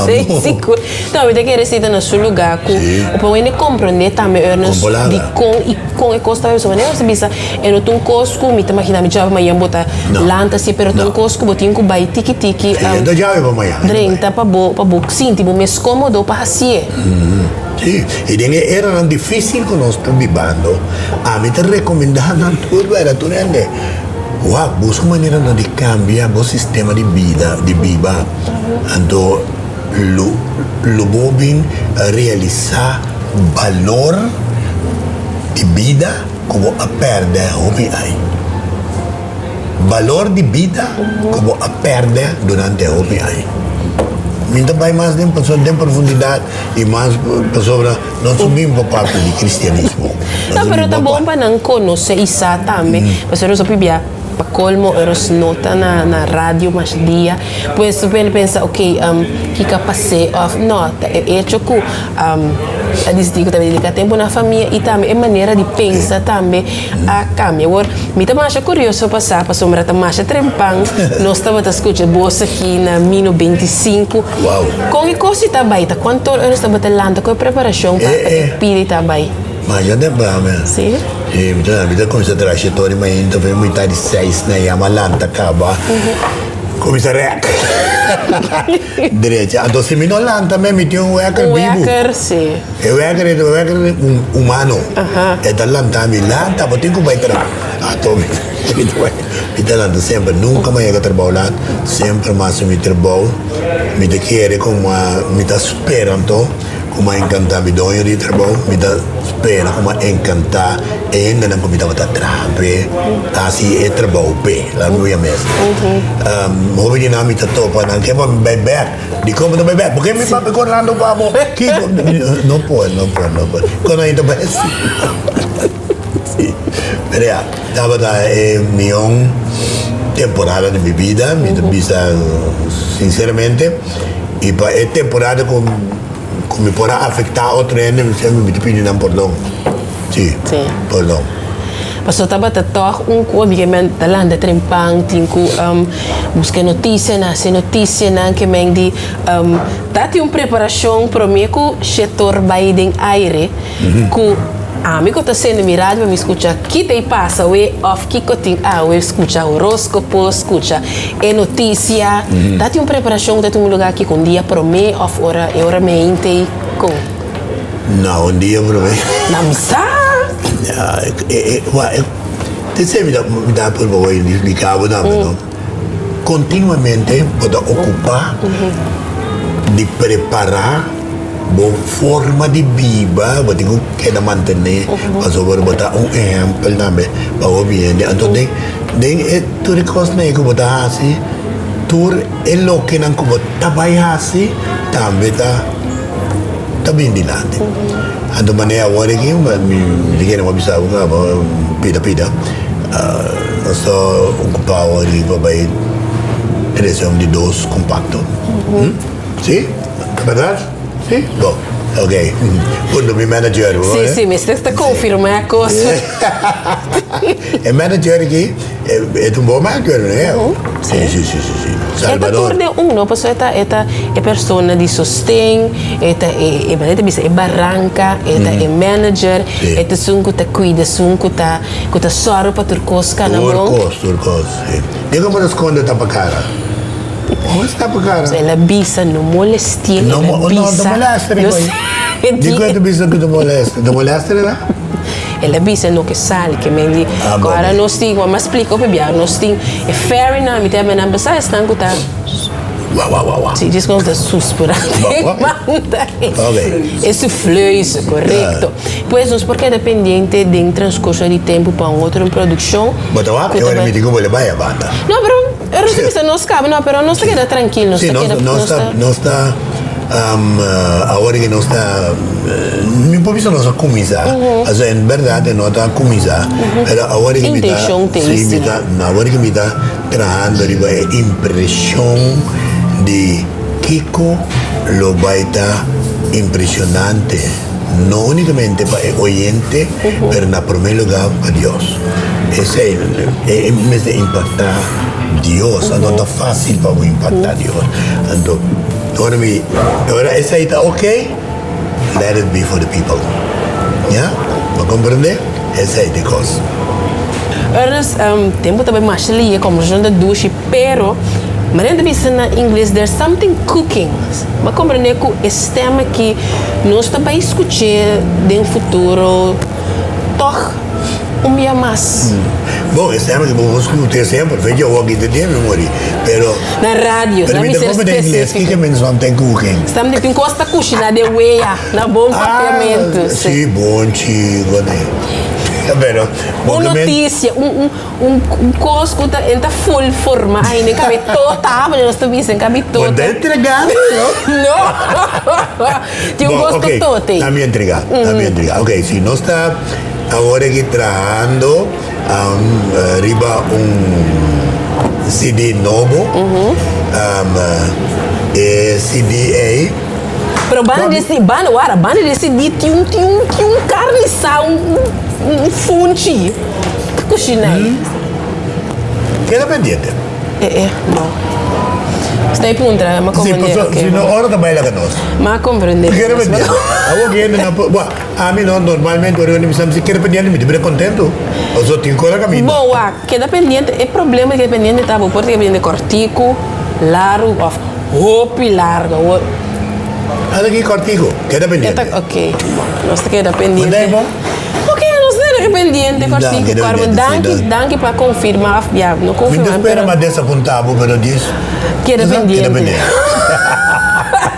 Sí, sigur. No, mi ta kere si ta na su lugar cu bo por hende comprende tambe Ernest dicon y con e cos ta bay. Manera nos ta bisa E no ta un kos ku mi ta magina mi djawe mañan bo ta lanta si, pero ta un kos ku bo tin ku bai tiki tiki drenta pa bo pa bo sinti bo mes kómodo pa hasié. Sí, i den e eranan difísil ku nos ta bibando, ami ta rekomendá nan tur bera tur hende, wak, buska maneranan di kambia bo sistema di bida, di biba. Anto lo lo bo bin realisá balor di bida. Ku bo a pèrdè hopi ai. Balor di bida ku bo a pèrdè durante hopi ai. Mi ta bai mas den pasobra den profundidat i mas pasobra nos no bin pa papia di kristianismo. No, pero ta bon pa nan konosé i sa tambe, pasobra nos hopi bia pa kolmo eros no ta na na radio mas dia, pues bo pende pensa ok kiko a pas'é òf no, ta e echo ku. a disidí ku ta dediká tempu na famia i tambe e manera di pensa tambe a kambia. Awor, mi ta masha kurioso pa sa pasobra ta masha trempan nos tabata skucha bos aki na mi 95. Kon e kos di ta bai? Ta kuantu ora nos tabata lanta? Kon e preparashon pa e pidi ta bai? Masha tempran men. Sí? Sí, mi ta mi ta kuminsá traha shetor di mainta fen mitad di seis na yama lanta kaba kuminsá rèk drecha. Anto si mi no lanta men mi tin un wèker Un bibu. wèker, sí. E wèker e ta un wèker humano. E ta lanta mi, lanta bo tin ku bai traha. Anto mi mi ta bai mi ta lanta semper. Nunka mi a yega trabou lat, semper mi a hasi mi trabou. Mi ta kere komo mi ta spera anto. Ku m'a enkantá mi doño di trabou, mi ta spera ku m'a enkantá e hendenan ku mi tabata traha p'e, hasi e trabou p'e, laga mi wia mes. Hopi di nan mi ta topa nan ke pa mi bai bèk. Dikon bo ta bai bèk? Purke mi papia ku Orlando pa bo? Kiko? No por, no por, no por. Kon nan ta bai asina? Sí. Pero ya, tabata e mihó temporada di mi bida, mi ta bisa sinceramente. I pa e temporada ku ku mi por a afektá otro hende mi semper mi ta pidi nan pordon. Sí, pordon. Pasobra tabata tòg un ku mi men ta lanta trempan tin ku buska notisianan, hasi notisianan ke men di ta tin un preparashon promé ku shetor bai den aire ku ami ku ta sende mi radio pa mi skucha ki ta e pasa awe òf kiko tin awe, skucha horóskopo, skucha E notisia ta tin un preparashon ku ta tuma lugar kiko un dia promé òf ora e ora meinte i kon? No, un dia promé. Na mi sa! Ya, e e te esei mi ta mi ta purba wei di splika bo tambe no. Kontinuamente bo ta okupá di prepará bo forma di biba, bo tin ku keda mantené pasobra bo ta un ehèmpel tambe pa hopi hende. Anto den Den e tur e kosnan ei ku bo ta hasi, tur e lokenan ku bo ta bai hasi tambe ta ta bin dilanti. Anto manera awor aki mi ta kere bo bisa bo kaba pida pida nos ta okupa awor aki pa bai trese un di dos kompakto. Si? Ta bèrdat? Si? Bo. Ok. Punto mi manager. Si, si, mester ta konfirmá e kos. E manager aki e ta un bon manager, no? Si, si, si, si, si. Salvador. E ta tur den un, no? Pasobra e ta, e ta e persona di sosten, e ta e, e manera ta bisa e baranka, e ta e manager, e ta esun ku ta kuida, esun ku ta, ku ta sòru pa tur kos kana bon. Tur kos, tur kos, si. Dikon bo ta skonde tapa kara? Bo ta tapa kara? El a bisa no molesti'é, el a bisa. No, no molestia mi. Dikon e ta bisa ku ta molestia? Ta molestia di nan? El a bisa no ke sali ke men di ku ora nos tin ku a mas splika hopi bia nos tin e ferry nan mi ta yama nan basa esnan ku ta si djis ku nos ta suspira manda e sufleuse korekto pues nos por keda pendiente den transkurso di tempu pa un otro produkshon Bo ta wak e ora mi tin ku bole bai a banda. No pero nos ta bisa nos kaba no pero nos ta keda trankil nos ta keda nos ta nos ta Awor ki nos ta, mi por bisa nos a kuminsá, pasobra en bèrdat e no ta kuminsá, pero awor ki mi ta, si mi ta, awor ki mi ta trahando riba e impreshon di kiko lo bai ta impreshonante, no únikamente pa e oyente, pero na promé lugá pa Dios. Esei e mester impaktá Dios, anto ta fásil pa bo impaktá Dios. Anto ora mi ora esei ta ok, let it be for the people. Ya? Bo komprendé? Esei ta e kos. Ernest, tempu ta bai masha lihe, kombersashon ta dushi, pero manera ta bisa na ingles there's something cooking. Bo a komprendé ku e stem aki nos ta bai skuch'é den futuro tòg? Un bia mas. Bon, e stem aki bo por scucha semper, fe dje awor aki ta dje mi muri, pero. Na radio, Pero na mi mi ta ser come den ingles, specifico. kiko men something cooking? Something tin cos ta cushina den wea, na bon papiamento, Ah, si. si, bon chico ne. Pero, bo Un ke men. noticia, un, un, un, un cos cu ta, en ta full forma ainda, en cabe tota, manera nos ta bisa, en cabe Bo tota. ta entrega mi, no? No! Tin un Bon, cos ok, cu tote. na mi entrega, na mi entrega. Ok, si nos ta. Awor aki trahando riba un CD nobo. E CD ei. Pero. Pero banda di si, banda, wara, banda di CD tin un, tin un, tin un carne sa, un, un funchi. Ki kushina ei? Keda pendiente. E, e, bo. Sta e puntra, m'a comprende. Si, paso, si no ora ta bai laga nos. M'a comprende. Keda pendiente. Awor ku hende nan por, bo, ami no, normalmente ora ku mi sa keda pendiente mi ta bira contento. Paso tin kos na kaminda. Bo wak, keda pendiente, e problema di keda pendiente ta bo por ta keda pendiente kòrtiku, largu òf hopi largu. Awor. Ata ki kòrtiku, keda pendiente. E ta, ok, bo, nos ta keda pendiente. Manda e bo? Ok, nos ta keda pendiente kòrtiku, kòrbo. Danki, danki pa konfirma òf ya, no konfirma. Mi ta spera mas desapuntá bo, pero djis. Keda pendiente. Keda pendiente.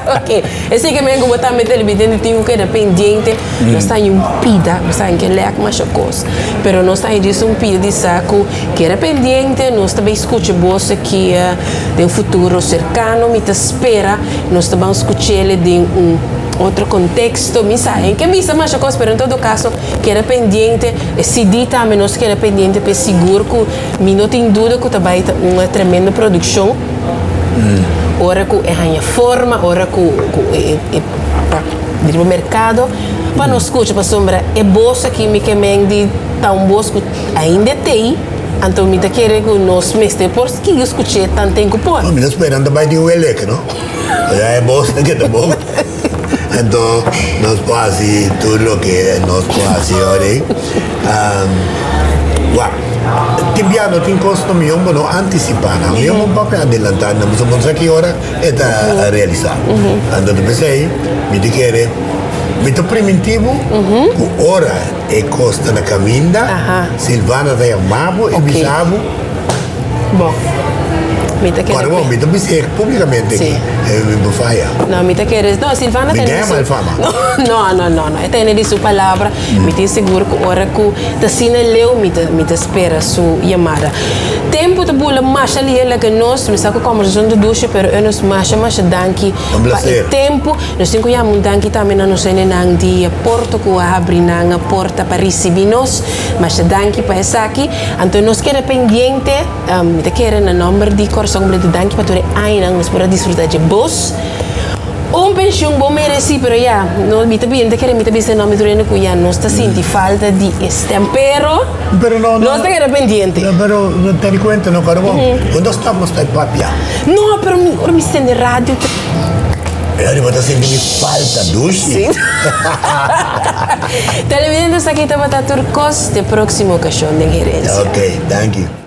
Ok, esei ke men ku bo tambe televidente tin ku keda pendiente. Nos ta haña un pida, nos ta haña ke lèk masha kos, pero nos ta haña djis un pida di sa ku keda pendiente, nos ta bai skucha bos aki den futuro serkano, mi ta spera nos ta ban skuch'el den un otro konteksto, mi sa en ke bisa masha kos, pero en todo kaso keda pendiente, e CD tambe nos keda pendiente p'e sigur ku mi no tin duda ku ta bai ta un tremendo produkshon ora ku e haña forma, ora ku e ta. Riba merkado pa nos skucha pasobra e bos aki mi ke men di ta un bos ku ainda tei anto mi ta kere ku nos mester por sigui skuch'é tanten ku por. No, mi ta spera nan ta bai tin un eleke no. Ya e bos ta keda bon. Anto nos por hasi tur loke nos por hasi ora ei. Wak, tin bia no tin kos no mihó bo no antisipá nan. Mihó bo papia adelantá nan pasobra bo no sa ki ora. E ta realisá. Anto ta p'esei mi ta kere, mi ta primintí bo ku ora e kos ta na kaminda, Silvana ta yamá bo i bisa bo. Bon. Mi ta kere. Ora bon, mi ta bis'é públikamente aki, mi bo faya. No, mi ta kere, no, Silvana tene di su. Mi gana mal fama. No, no, no, no, e tene di su palabra. Mi tin sigur ku ora ku ta asina leu mi ta, mi ta spera su yamada. Tempu ta bula masha lihe laga nos, mi sa ku kombersashon ta dushi pero e nos masha masha danki Un pa e placer. tempu. Nos tin ku yama un danki tambe na nos hendenan di Porto ku a habri nan porta pa risibi nos. Masha danki pa esaki. Anto nos keda pendiente, mi ta kere na nomber di Kòrsou Kompleto danki pa tur e añanan nos por a disfruta dje bos. Un penshun bo mereci pero ya no mi ta bien ta kere mi ta bisa no mi tur hende ku ya nos ta sinti falta di e stem pero Pero no nos ta keda pendiente. No pero no tene kuenta no karbon bo no stop nos ta e papia. No pero mi ora mi sende radio ta. E ora bo ta sinti mi falta dushi. Si. Televidente esaki tabata tur kos te proximo okashon den Herencia. Ok danki.